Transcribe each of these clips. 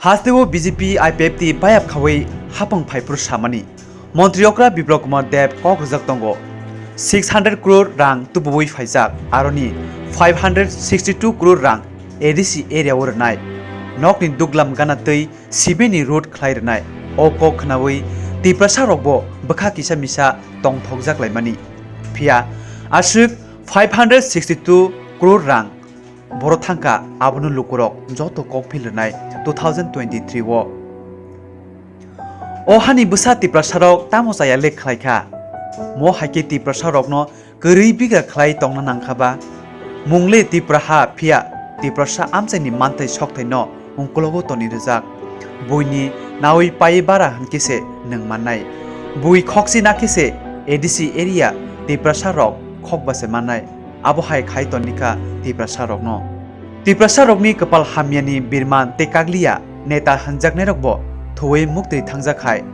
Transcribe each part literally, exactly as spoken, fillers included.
Hasteo B J P I P F T bayap khawi hapang phaiphuru samani. Montri okra Biplab Kumar Deb kok rijak tongo. Six hundred crore rang tubuwi phaijak, aroni five hundred sixty two crore rang A D C area o rwnai. Nokni duglam gana twi sibini road khlai rwnai. O kok khnawi Tiprasa rokbo bwkha kisa misa tongthokjak laimani. Phiya aswk five hundred sixty two crore rang boro thangkha, abono lukurok joto kokphil rwnai two thousand twenty three o. O hani bwsa Tiprasarok tamo chaya le khlaikha? Mo haikhe Tiprasarokno kwrwi bigra khlai tongna nangkha ba? Mungle Tipra ha, phiya Tiprasa amchaini manthai sokthaino ungkulogo toni rwjak. Buini nawi pai bara hwnkhe se nwng mannai. Bui khokchi nakhe se A D C area Tiprasarok khokba se mannai. Abo hai khai tonikha Tiprasarokno. Tiprasarokni kwpal hamyani birman tei kakliya neta hwnjaknairokbo thuwi muktwi thangjak hai.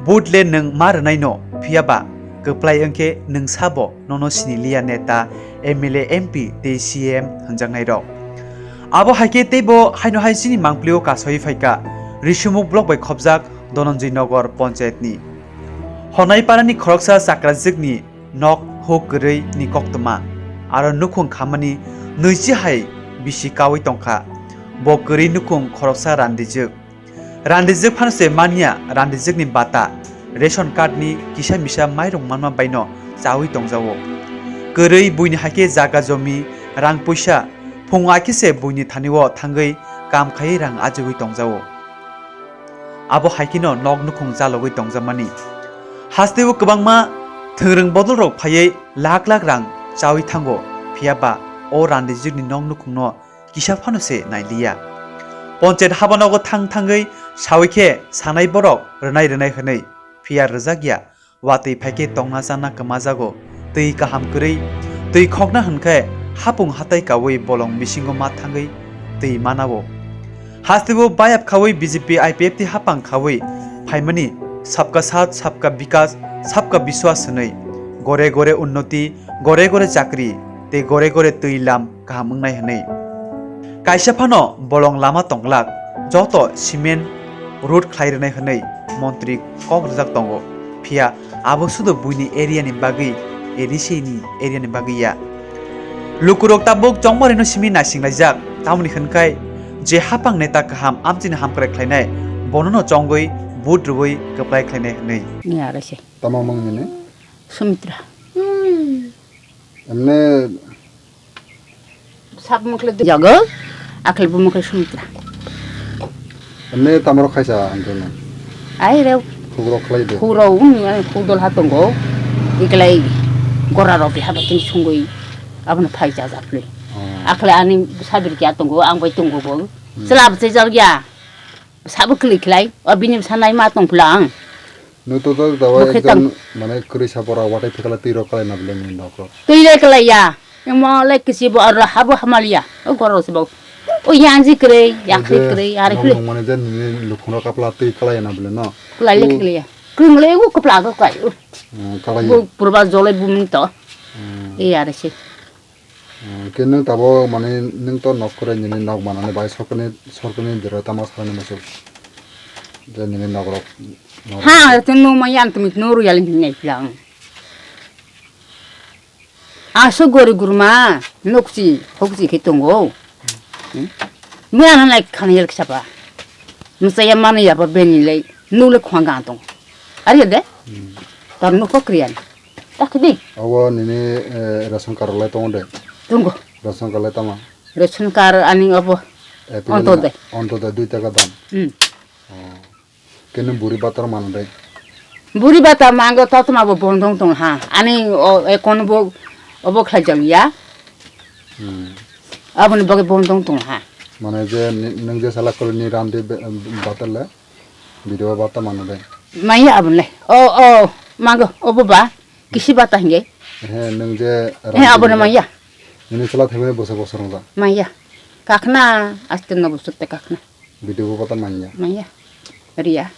Vote le nwng ma rwnaino, phiyaba kwplai wngkhe nwng sabo nono siniliya neta, M L A, M P tei C M hwnjaknairok. Abo hai khe teibo haino hai chini mangpilio kasoi phaikha Risumuk block bai khopjak Dhananjay Nagar panchayatni. Honaiparani khoroksa chakrajwkni nok huk kwrwi ni koktwma, aro nukhung khamani nwichi hai bisi kaui tongkha. Bo kwrwi nukhung khoroksa randijwk. Randijwk phano se manya randijwkni bata, ration card ni kisa misa mairung manma baino chaui tongjago. Kwrwi buini haikhe jaga jomi, rang puisa, phungo haikhe se buini thani o thangwi kam khaiwi rang ajugwi tongjago. Abo hai kheno nok nukhung chalogwi tongjakmani. Hasteo kwbangma thwngrwng bodolrok phaiwi lakh lakh rang chaui thango, phiya ba o randijwkni nok nukhungno kisa phano se nailiya. Ponchayat habanogo thang thangwi saui khe sanai borok rwnai rwnai hwnwi, phiya rwjak ya. Watwi phai khe tongna chana kwma jago. Twi kaham kwrwi, twi khokna hwn khe hapung hatai kaui bolong bisingo ma thangwi twi mana o. Hasteo bayap khaui B J P I P F T hapang khaui phaimani sabka saath, sabka bikas, sabka biswas hwnwi gore gore unnoti, gore gore chakri tei gore gore twi lam kaham wngnai hwnwi. Kaisa phano bolong lama tonglak, joto cement road khlai rwnai hwnwi montri kok rwjak tongo, phiya abo sudo buini area ni bagwi, A D C ni area ni bagwi ya. Lukurok tabuk chongmarino simi naisinglaijak, tamoni hwnkhai je hapang neta kaham amchini hamkrai khlainai, bonono chongwi vote rwui kwplai khlainai hwnwi. Ni aro se. Tamo mung nini? Sumitra. Emne Sab mokle jago, akhle bo mokle sumitra. Emne tamaro khaisa ang tono. Ai re. Khugro khlai de. Khugro uni, ai khugdol ha tongo. Iklai gora rok le haba tin sungui. Abono phai ja ja phle. Oh. Akhle ani sabir kya tongo, ang bai tongo bo. Hmm. Chwla bwsai jak ya. Sabo kwlwi khlai, o bini bwsa naima tong phla ang. Nw to to dawa Bo khe ekjon tang- mane kwrwi sa bora watai phikala twi rok kalai na bwle ni nok rok. Twi le kalai ya. Emo le kisi bo aro habo hamaliya. O goro se bo. O yanji kwrwi, yakhri kwrwi, ari kwrwi. Mane je nini lukhung rok kapla twi kalai na bwle no. Kwlai le kwlai ya. Kwrwi le o kapla go kai. Hmm, kalai. Bo purba jole bumni to. Hmm. E are se. Hmm, ke nung tabo mane nung to nok kore nini nok manani bai sorkani, sorkani dero tamo salani muchuk. Je nini nok rok, nok rok. Ha, to no ma yan to mit no ru yali nai plang. Aso gori gurma, nokchi, hokchi ke tongo. Hmm? Mui ano nai khana yel ksapa. Masa ya mano ya ba beni lei, nu le khwang gang tong. Ari de? Hmm. Tar nu ko kriyan. Tak di. Abo nini, eh, ration card rok lai tongo de? Tongo. Ration card lai tama? Ration card ani abo. Eh, Ontodoi. Ontodoi dui taka dam. Hmm. Oh. Kene buri batar mano de? Buri batar mango ta tama bo bondong tong ha. Ani o, eh, kon bo, obo khlai jang ya. Hmm. Aboni bagwi bondong tong ha. Mane je ni, nung je sala kolo ni randi be, batar le? Video bata mano de. Maya abon le. O, o, mago, obo ba. Kisi bata hinge. He, nung je he, randi abon be maya. Nini sala thebe bosa bosa rongja. Maya. Kakna, aste no bosa te kakna. Video bata manya. Maya. Ria.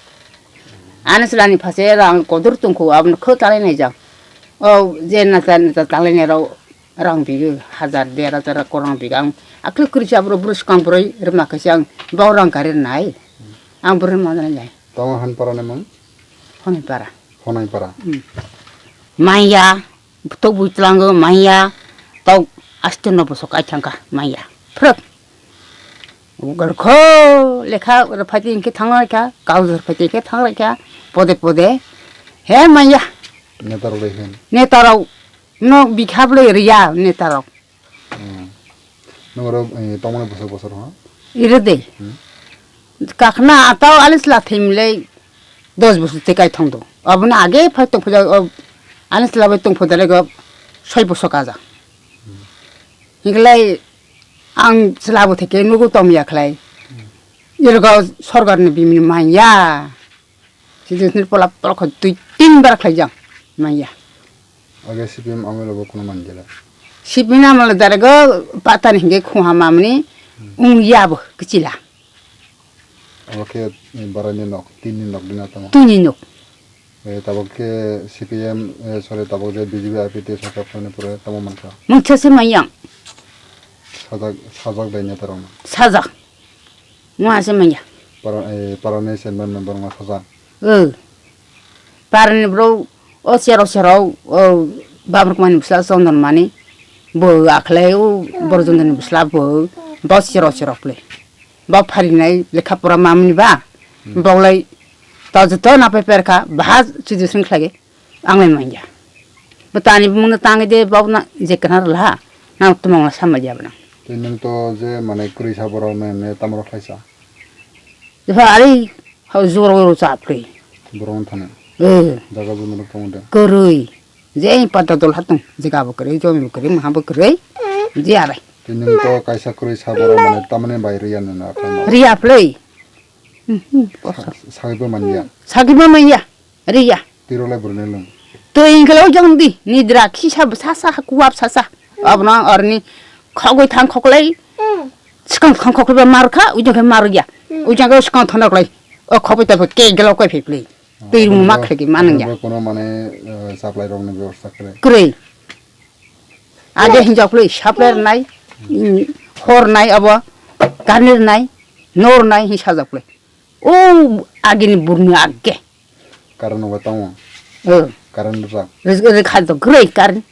Ani sala ni phase rang kodur tungku, abon kho talai nai jang. O, je na ta, na ta talai nai rao. Rang bigi hajar, der hajar ko rang bigi ang. Akli kuri sa bro, bro skang bro, rima kasi ang. Bau rang karir nai. Ang bwrwi mangna lai. Tamo han para ni mung? Honai para. Honai para. Hmm. Manya, tok bui tlango manya, tok aste no bosok ai thangka manya. Phrok. Ugar kho lekha ur phati inke thang lai kha, kau ur phati inke thang lai kha, pode pode. He manya. Neta rok lai hin. Neta rok no bikha bwlai riya neta rok. Hmm. Nung oro, eh, tongmani bosor bosor ha? Ire de. Hmm. Kakhna atao alis la themlei dos bosor te kai thong do. Aboni age phai tong phuja, o, alis la bai tong phuja le go soi bosor kaja. Hmm. Hinglai ang slabo theke nugu tom ya khlai. Hmm. Ire go sorgar ni bimini manya. Sijisni pola pola kho dui tin bar khlai jang manya. Age C P M amolo bo kuno manjela. C P M amolo darego patani hinge khuha mamni ung yabo kichila. Abo khe barani nok, tinni nok dina tamo. Tini nok. Eh, tabok khe C P M, eh, sorry, tabok je B J P I P T sarkar phone pore tamo mankha. Mungsa se mayang. Sajak, sajak dai neta rok. Sajak. Mo ase manya. Para, eh, para ni chairman member ma saja. O. Para ni bro, o sero sero, o, Bamruk mani bwsla Chondon mani. Bo akhlai o, Borjondon ni bwsla bo, bo sero sero kle. Bo phari nai lekha pora mamni ba. Hmm. Bo lai, ta joto na pe perka, bahas chujusing khlage. Ang lai manya. Bo tani bumungno tangwi de, bo na je kana rwla ha. Nang tumung la sama dia bana. Tei nung to je mane kwrwi sa borok ne, ne tamo rok khlaisa. Jepha ari ha joro joro chap kri. Borok thani. Eh. Jaga jumno rok tamo de. Kwrwi. Je pata dol hatung. Jega bo kwrwi, jomi bo kwrwi, maha bo kwrwi. Je arai. Tei nung to kaisa kwrwi sa borok mane tamani bai riya nuna. Riya plei. Hmm, hmm, kosa. Sa-, sagwi bo manya. Sagwi bo manya. Riya. Tiro lai burne lung. Twi hingkhe lo jong di, nidra khisa bwsa sa, kuwap sa sa. Abono ang orni khogwi thang khoklai. Swkang thang khoklai ba mar kha, ujang khe mar ya. Ujang khe swkang thang khoklai. O khogwi ta ke gelo koi phai plai. Twi rumo ma khlai ki manang ya. Kono mane, eh, supply rok ni bebosta khlai. Kwrwi. Age hinjak plai, supply nai, mm, hor nai abo, kanir nai, nor nai hi sajak plai. O agini burni age. Current no tongo. O. Current rok. Re, re kha to kwrwi current.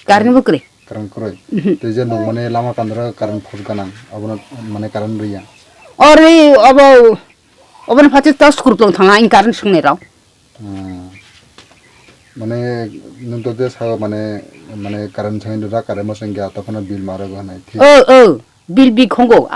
Current bo kwrwi. Current kwrwi. Mhm. Tei je nung mane lama kandra current phut ganang. Abono mane current riya. Ori obo, obono phachi to school tong thanga in current sungnai rok. Hmm. Mane nung to je sao mane, mane current sangin da current mo sangya to phano bill maro go hanai. Thik. O, o. Bill bi khongo.